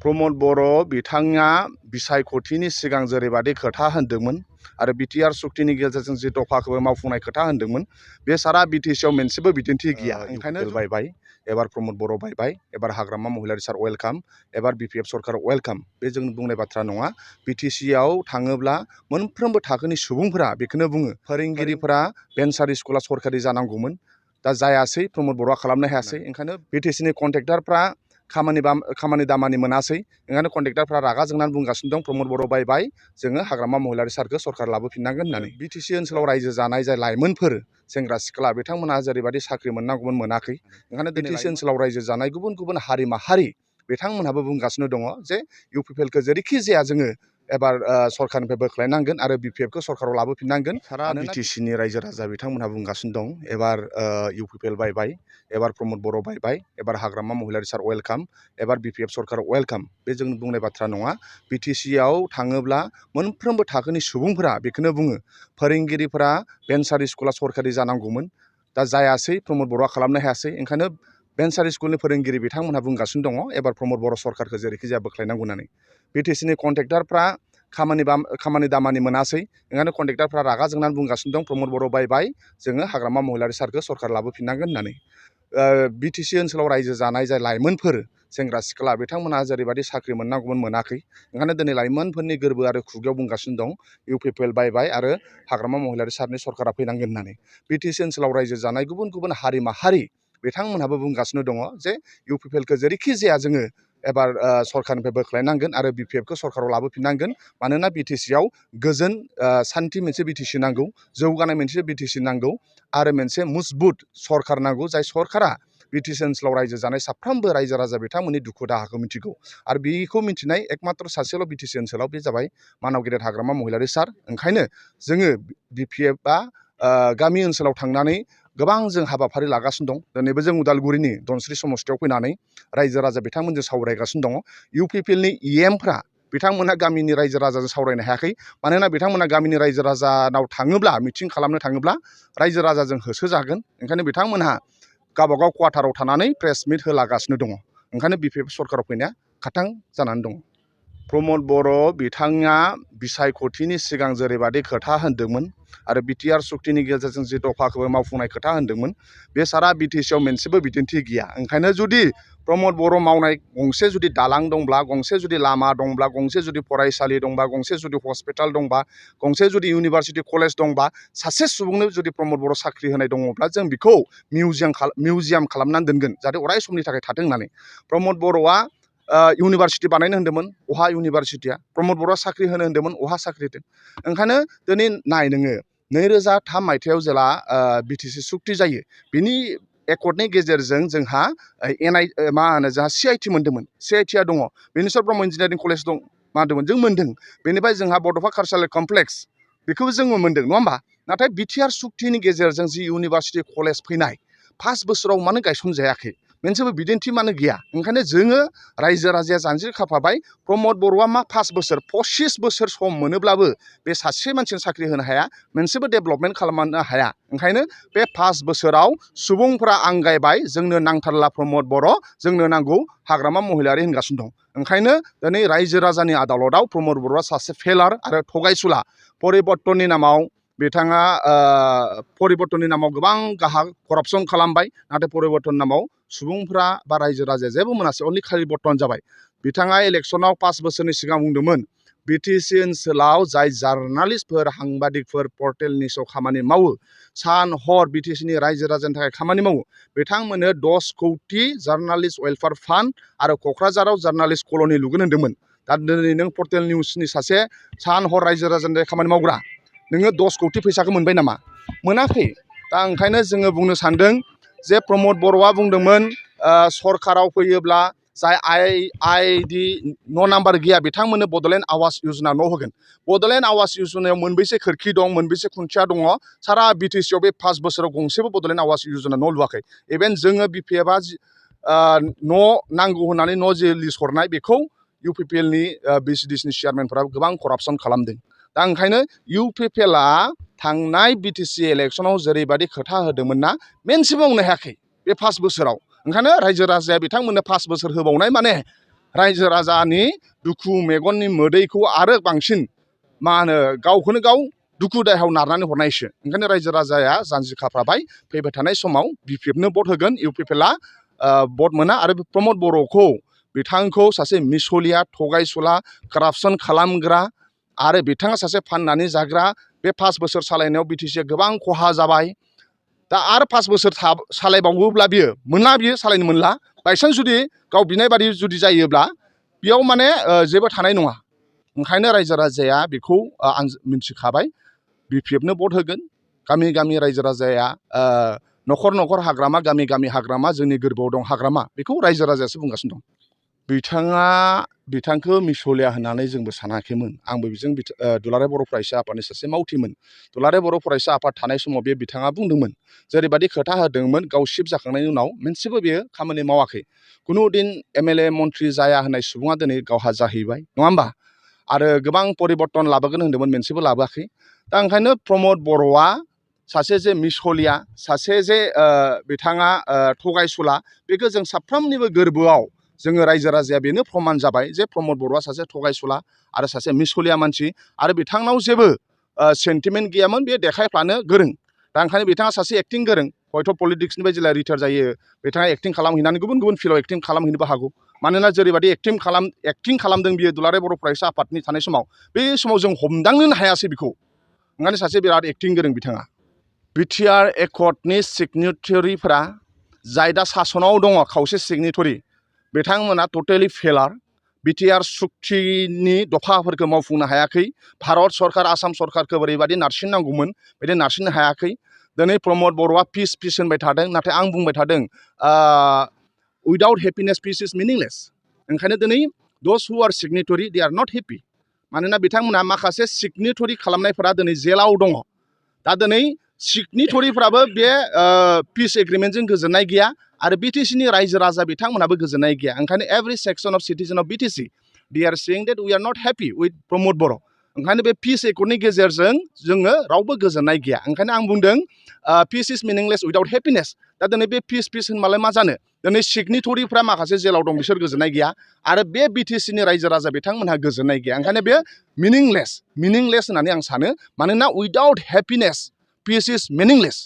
प्रमद बर' बिथाङा बिसायख'थिनि सिगां जेरैबादि खोथा होनदोंमोन आरो बिटिआर सुक्तिनि गेजेरजों जि दफाखौबो मावफुंनाय खोथा होनदोंमोन बे सारा बिटिसिआव मोनसेबो बिदिन्थि गैया। ओंखायनो बायबाय एबार प्रमद बर' बायबाय एबार हाग्रामा महिलारि सार वेलकाम एबार बिपिएफ सरकार वेलकाम बे जों बुंनाय बाथ्रा नङा। बिटिसिआव थाङोब्ला मोनफ्रोमबो थाखोनि सुबुंफोरा बेखौनो बुङो फोरोंगिरिफोरा भेन्सार स्कुला सरकारि जानांगौमोन, दा जायासै प्रमद बर'आ खालामनो हायासै। ओंखायनो बिटिसिनि कन्ट्रेक्टरफ्रा खामानि दामानि मोनासै, ओंखायनो कन्ट्रेक्टरफ्रा रागा जोंनानै बुंगासिनो दं प्रमद बर' बायबाय जोङो हाग्रामा महिलारि सारखौ सरकार लाबोफिननांगोन होननानै। बिटिसि ओनसोलाव रायजो जानाय जाय लाइमोनफोर सेंग्रा सिख्ला बिथांमोनहा जेरैबायदि साख्रि मोननांगौमोन मोनाखै। ओंखायनो बिटिसि ओनसोलाव रायजो जानाय गुबुन गुबुन हारि माहारि बिथांमोनहाबो बुंगासिनो दङ जे इउपिपिएलखौ जेरैखि जाया जोङो एबार सरकारनिफ्राय बोख्लायनांगोन आरो बिपिएफखौ सरकाराव लाबोफिननांगोन। सारा बिटिसिनि रायजो राजा बिथांमोनहा बुंगासिनो दं एबार इउपिपिएल बायबाय एबार प्रमद बर' बायबाय एबार हाग्रामा महिलारि सार वेलकाम एबार बिपिएफ सरकार वेलकाम बे जों बुंनाय बाथ्रा नङा। बिटिसिआव थाङोब्ला मोनफ्रोमबो थाखोनि सुबुंफोरा बेखौनो बुङो फोरोंगिरिफोरा भेन्सार स्कुला सरकारि जानांगौमोन, दा जायासै प्रमद बर'आ खालामनो हायासै। ओंखायनो भेन्सार स्कुलनि फोरोंगिरि बिथांमोनहा बुंगासिनो दङ एबार प्रमद बर' सरकारखौ जेरैखि जाया बोख्लायनांगौ होननानै। बिटिसिनि कन्ट्रेक्टरफ्रा खामानि दामानि मोनासै, ओंखायनो कन्ट्रेक्टरफ्रा रागा जोंनानै बुंगासिनो दं प्रमद बर' बायबाय जोङो हाग्रामा महिलारि सारखौ सरकार लाबोफिननांगोन होननानै। बिटिसि ओनसोलाव रायजो जानाय जाय लाइमोनफोर सेंग्रा सिख्ला बिथांमोनहा जेरैबायदि साख्रि मोननांगौमोन मोनाखै। ओंखायनो दिनै लाइमोनफोरनि गोरबो आरो खुगायाव बुंगासिनो दं इउपिपिएल बायबाय आरो हाग्रामा महिलारि सारनि सरकारा फैनांगोन होननानै। बिटिसि ओनसोलाव रायजो जानाय गुबुन गुबुन हारि माहारि बिथांमोनहाबो बुंगासिनो दङ जे इउपिपिएलखौ जेरैखि जाया जोङो एबार सरकारनिफ्राय बोख्लायनांगोन आरो बिपिएफखौ सरकाराव लाबोफिननांगोन। मानोना बिटिसिआव गोजोन सान्थि मोनसे बिटिसि नांगौ, जौगानाय मोनसे बिटिसि नांगौ आरो मोनसे मजबुत सरकार नांगौ जाय सरकारा बिटिसि ओनसोलाव रायजो जानाय साफ्रोमबो रायजो राजा बिथांमोननि दुखु दाहाखौ मिथिगौ आरो बेखौ मिथिनाय एकमात्र सासेल' बिटिसि ओनसोलाव बे जाबाय मानाव गेदेर हाग्रामा महिलारि सार। ओंखायनो जोङो बिपिएफआ गामि ओनसोलाव थांनानै गोबां जों हाबाफारि लागासिनो दं। दिनैबो जों उदालगुरिनि धनस्रि समस्तियाव फैनानै रायजो राजा बिथांमोनजों सावरायगासिनो दङ। इउपिपिएलनि इएमफ्रा बिथांमोनहा गामिनि रायजो राजाजों सावरायनो हायाखै, मानोना बिथांमोना गामिनि रायजो राजानाव थाङोब्ला मिटिं खालामनो थाङोब्ला रायजो राजाजों होसोजागोन। ओंखायनो बिथांमोनहा गावबागाव क्वार्टाराव थानानै प्रेस मिट होलागासिनो दङ। ओंखायनो बिपिएफ सरकाराव फैनाया खाथां जानानै दङ। प्रमद बर' बिथाङा बिसायख'थिनि सिगां जेरैबादि खोथा होनदोंमोन आरो बिटिआर सुक्तिनि गेजेरजों जि दफाखौबो मावफुंनाय खोथा होनदोंमोन बे सारा बिटिसिआव मोनसेबो बिदिन्थि गैया। ओंखायनो जुदि प्रमद बर' मावनाय गंसे जुदि दालां दंब्ला, गंसे जुदि लामा दंब्ला, गंसे जुदि फरायसालि दंबा, गंसे जुदि हस्पिटाल दंबा, गंसे जुदि इउनिभारसिटि कलेज दंबा, सासे सुबुंनो जुदि प्रमद बर' साख्रि होनाय दङब्ला जों बेखौ मिउजियाम खालामनानै दोनगोन जाहाथे अराय समनि थाखाय थाथों होननानै। प्रमद बर'आ इउनिभारसिटि बानायनो होन्दोंमोन, अहा इउनिभारसिटिया? प्रमद बर'आ साख्रि होनो होन्दोंमोन, अहा साख्रि होदों? ओंखायनो दिनै नाय नोङो 2003 मायथाइयाव जेला बिटिसि सुक्ति जायो बिनि एकर्डनि गेजेरजों जोंहा जोंहा सिआइटि मोन्दोंमोन। सिआइटिआ दङ, बेनिसर ब्रह्म इन्जिनियारिं कलेज दं मा होन्दोंमोन जों मोन्दों। बेनिफ्राय जोंहा बड'फा कालचारेल कमप्लेक्स बेखौबो जोङो मोन्दों, नङा होमबा? नाथाय बिटिआर सुक्तिनि गेजेरजों जि इउनिभारसिटि कलेज फैनाय 5 बोसोराव मानो गायसनजायाखै? मोनसेबो बिदिन्थि मानो गैया? ओंखायनो जोङो रायजो राजाया जानजि खाफाबाय प्रमद बर'आ मा 5 बोसोर 25 बोसोर सम मोनोब्लाबो बे सासे मानसिनो साख्रि होनो हाया, मोनसेबो डेभेलपमेन्ट खालामनो हाया। ओंखायनो बे 5 बोसोराव सुबुंफोरा आंगायबाय जोंनो नांथारला प्रमद बर', जोंनो नांगौ हाग्रामा महिलारि होनगासिनो दं। ओंखायनो दिनै रायजो राजानि आदालतआव प्रमद बर'आ सासे फेलार आरो थगायसुला। परिबर्तननि नामाव बिथाङा परिबर्तननि नामाव गोबां करापसन खालामबाय, नाथाय परिबर्तननि नामाव सुबुंफ्रा बा रायजो राजाया जेबो मोनासै, अनलि खालि बर्तन जाबाय। बिथाङा इलेक्सनाव 5 बोसोरनि सिगां बुंदोंमोन बिटिसि ओनसोलाव जाय जार्नालिस्टफोर साংবাদিকफोर पर्टेल निउसआव खामानि मावो, सान हर बिटिसिनि रायजो राजानि थाखाय खामानि मावो, बिथांमोननो 10 कौटि जार्नालिस्ट वेलफेयार फान्ड आरो क'क्राझाराव जार्नालिस्ट कल'नि लुगोन होन्दोंमोन। दा दिनै नों पर्टेल निउसनि सासे सान हर रायजो राजानि थाखाय खामानि मावग्रा, नोङो 10 कौटि फैसाखौ मोनबाय नामा? मोनाखै। दा ओंखायनो जोङो बुंनो सानदों जे प्रमद बर'आ बुंदोंमोन सरकाराव फैयोब्ला जाय आइडि न' नाम्बार गैया बिथांमोननो बड'लेण्ड आवास योजना न' होगोन। बड'लेण्ड आवास योजनायाव मोनबेसे खोरखि दं, मोनबेसे खुन्थिया दङ? सारा बिटिसिआव बे 5 बोसोराव गंसेबो बड'लेण्ड आवास योजना न' लुवाखै। इभेन जोङो बिपिएफआ न' नांगौ होननानै न' जे लिस्ट हरनाय बेखौ इउपिपिएलनि बिसिडिसिनि चेयारमेनफोरा गोबां करापसन खालामदों। दा ओंखायनो इउपिपिएलआ थांनाय बिटिसि इलेक्सनाव जेरैबायदि खोथा होदोंमोन ना, मोनसेबो मावनो हायाखै बे 5 बोसोराव। ओंखायनो रायजो राजाया बिथांमोननो 5 बोसोर होबावनाय माने रायजो राजानि दुखु मेगननि मोदैखौ आरो बांसिन मा होनो गावखौनो गाव दुखु दाहायाव नारनानै हरनायसो। ओंखायनो रायजो राजाया जानजि खाफ्राबाय फैबाय थानाय समाव BPFनो भट होगोन, UPPLआ भट मोना आरो प्रमद बर'खौ बिथांखौ सासे मिसलिया, थगायसुला, कारापसन खालामग्रा आरो बिथाङा सासे फाननानै जाग्रा बे 5 बोसोर सालायनायाव BTCआ गोबां खहा जाबाय। दा आरो 5 बोसोर सालायबावोब्ला बियो सालायनो मोनला। बायसान्स जुदि गाव बिनाय बादि जुदि जायोब्ला बेयाव माने जेबो थानाय नङा। ओंखायनो रायजो राजाया बेखौ आं मिन्थिखाबाय BPFनो भट होगोन। गामि गामि रायजो राजाया न'खर न'खर हाग्रामा, गामि गामि हाग्रामा, जोंनि गोरबोआव दं हाग्रामा, बेखौ रायजो राजायासो बुंगासिनो दं। बिथांखौ मिसलिया होननानै जोंबो सानाखैमोन। आंबो बिजों दुलाराय बर' फरायसा आफादनि सासे मावथिमोन। दुलाराय बर' फरायसा आफाद थानाय समाव बिथाङा बुंदोंमोन, जेरैबायदि खोथा होदोंमोन गाव सिफ जाखांनायनि उनाव मोनसेबो बेयो खामानि मावाखै। कुनु दिन MLA मन्थ्रि जाया होननाय सुबुङा दिनै गावहा जाहैबाय, नङा होमबा? आरो गोबां परिबर्तन लाबोगोन होनदोंमोन, मोनसेबो लाबोआखै। दा ओंखायनो प्रमद बर'आ सासे जे मिसलिया, सासे जे बिथाङा थगायसुला, बेखौ जों साफ्रोमनिबो गोरबोआव जोङो रायजो राजाया बेनो प्रमान जाबाय जे प्रमद बर'आ सासे थगायसुला आरो सासे मिसलिया मानसि आरो बिथांनाव जेबो सेन्टिमेन्ट गैयामोन, बे देखायफ्लानो गोरों। दा ओंखायनो बिथाङा सासे एक्टिं गोरों, हयथ' पलिटिक्सनिफ्राय जेला रिटायार जायो बिथाङा एक्टिं खालामहैनानै गुबुन गुबुन फिल्डआव एक्टिं खालामहैनोबो हागौ। मानोना जेरैबायदि एक्टिं खालामदों बियो दुलाराय बर' फरायसा आफादनि थानाय समाव, बे समाव जों हमदांनोनो हायासै बेखौ। ओंखायनो सासे बिराद एक्टिं गोरों बिथाङा। BTR एकर्डनि सिगनेटरिफोरा जाय दा सासनाव दङ खावसे सिगनेटरि, बिथांमोना टटेलि फेलार। BTR सुक्तिनि दफाफोरखौ मावफुंनो हायाखै। भारत सरकार, आसाम सरकारखौ ओरैबायदि नारसिननांगौमोन, बिदि नारसिननो हायाखै। दिनै प्रमद बर'आ पिस होनबाय थादों, नाथाय आं बुंबाय थादों उइदाउट हेपिनेस पिस इज मिनिंलेस। ओंखायनो दिनै दस हु आर सिगनेटरि दे आर नट हेपि। मानोना बिथांमोना माखासे सिगनेटरि खालामनायफोरा दिनै जेलाव दङ। दा दिनै सिगनेटरिफ्राबो बे पिस एग्रिमेन्टजों गोजोननाय गैया आरो BTCनि रायजो राजा बिथांमोनाबो गोजोननाय गैया। ओंखायनो every section of citizen of BTC they are saying that we are not happy with Pramod Boro'. ओंखायनो बे पिस एकर्डनि गेजेरजों जोङो रावबो गोजोननाय गैया। ओंखायनो आं बुंदों पिस इज मिनिंलेस उइदाउट हेपिनेस। दा दिनै बे पिस होनबालाय मा जानो? दिनै सिगनेटरिफ्रा माखासे जेलाव दं, बिसोर गोजोननाय गैया आरो बे BTCनि रायजो राजा बिथांमोनहा गोजोननाय गैया। ओंखायनो बे मिनिंलेस होननानै आं सानो। मानोना उइदाउट हेपिनेस पिस इज मिनिंलेस।